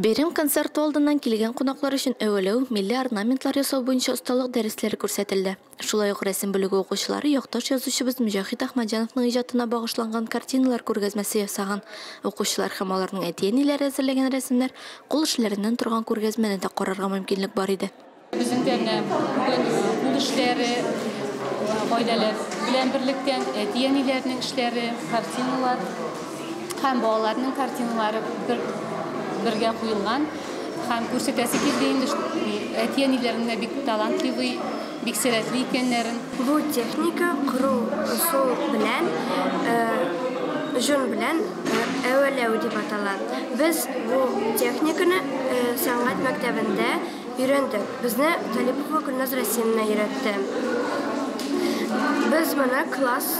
Бәйрәм концерты алдыннан килгән кунаклар өчен әвәләү, милли орнаментлар ясау буенча осталык дәресләре күрсәтелде. Шулай ук рәсем бүлеге укучылары якташ язучыбыз Мөҗәһит Әхмәтҗановның иҗатына багышланган картиналар күргәзмәсе ясаган. Укучылар һәм аларның әти-әниләре әзерләгән рәсемнәр, кул эшләреннән торган күргәзмәне дә карарга мөмкинлек бар иде. Безнең дә менә бүген кул эшләре, гаиләләр белән берлектән әти-әниләрнең эшләре, картиналар һәм балаларның картиналары бер бергә куелган. Һәм күрсәтәсе килде инде әти-әниләрнең дә бик талантливый, бик сәләтле икәннәрен. Бу техника кору ысул белән, җон белән әвәләү дип атала. Без бу техниканы сәнгать мәктәбендә өйрәндек. Безне Талипова Гөлназ Рәсимовна өйрәтте. Без моны класс,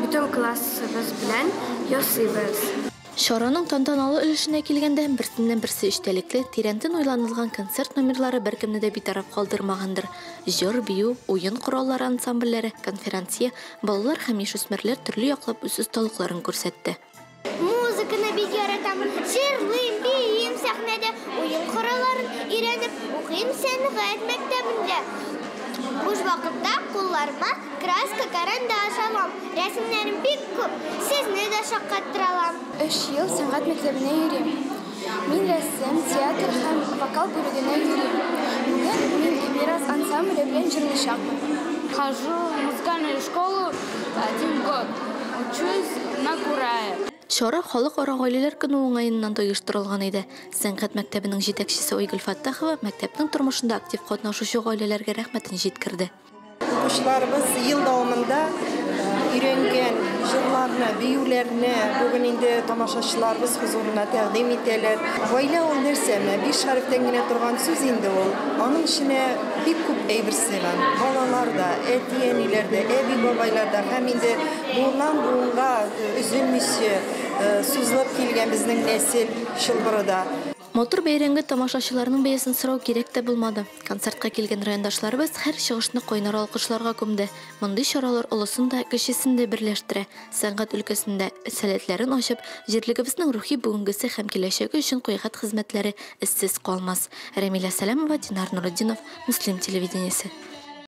бөтен классыбыз белән ясыйбыз. Чараның тантаналы өлешенә килгәндә, берсеннән-берсе эчтәлекле, тирәнтен уйланылган концерт номерлары беркемне дә битараф калдырмагандыр. Җыр, бию, уен кораллары ансамбльләре, конферансье, балалар һәм яшүсмерләр төрле яклап үз осталыкларын күрсәтте. Музыканы бик яратам, җырлыйм, биим сәхнәдә, уен коралларын өйрәнеп, укыйм сәнгать мәктәбендә. Буш вакытта кулларыма краска, карандаш алам. Рәсемнәрем бик күп, сезне дә шаккаттыра алам. Өч ел сәнгать мәктәбенә йөрим. Мин рәсем, театр һәм вокал бүлегенә йөрим. Бүген мин Мирас ансамбле белән җырлыйчакмын. Хожу в музыкальную школу один год. Учусь на курае. Чара Халыкара гаиләләр көне уңаеннан да оештырылган иде. Сәнгать мәктәбенең җитәкчесе Айгөл Фәттахова мәктәпнең тормышында актив катнашучы гаиләләргә рәхмәтен җиткерде. Укучыларыбыз ел дәвамында өйрәнгән җырларны, биюләрне бүген инде тамашачыларыбыз хозурына тәкъдим итәләр. Гаилә ул нәрсә? Менә биш хәрефтән генә торган сүз инде ул. Аның эченә бик күп әйбер сыйган. Балалар да, әти-әниләр дә, әби-бабайлар да һәм инде буыннан буынга өзелмичә сузылып килгән безнең нәсел чылбыры да. Матур бәйрәмгә тамашачыларның бәясен сорау кирәк тә булмады. Концертка килгән райондашларыбыз һәр чыгышны кайнар алкышларга күмде. Мондый чаралар олысын да, кечесен дә берләштерә. Сәнгать өлкәсендә сәләтләрен ачып, җирлегебезнең рухи бүгенгесе һәм киләчәге өчен куйган хезмәтләре эзсез калмас. Рәмилә Сәләмова, Динар Нуретдинов, Мөслим телевидениесе.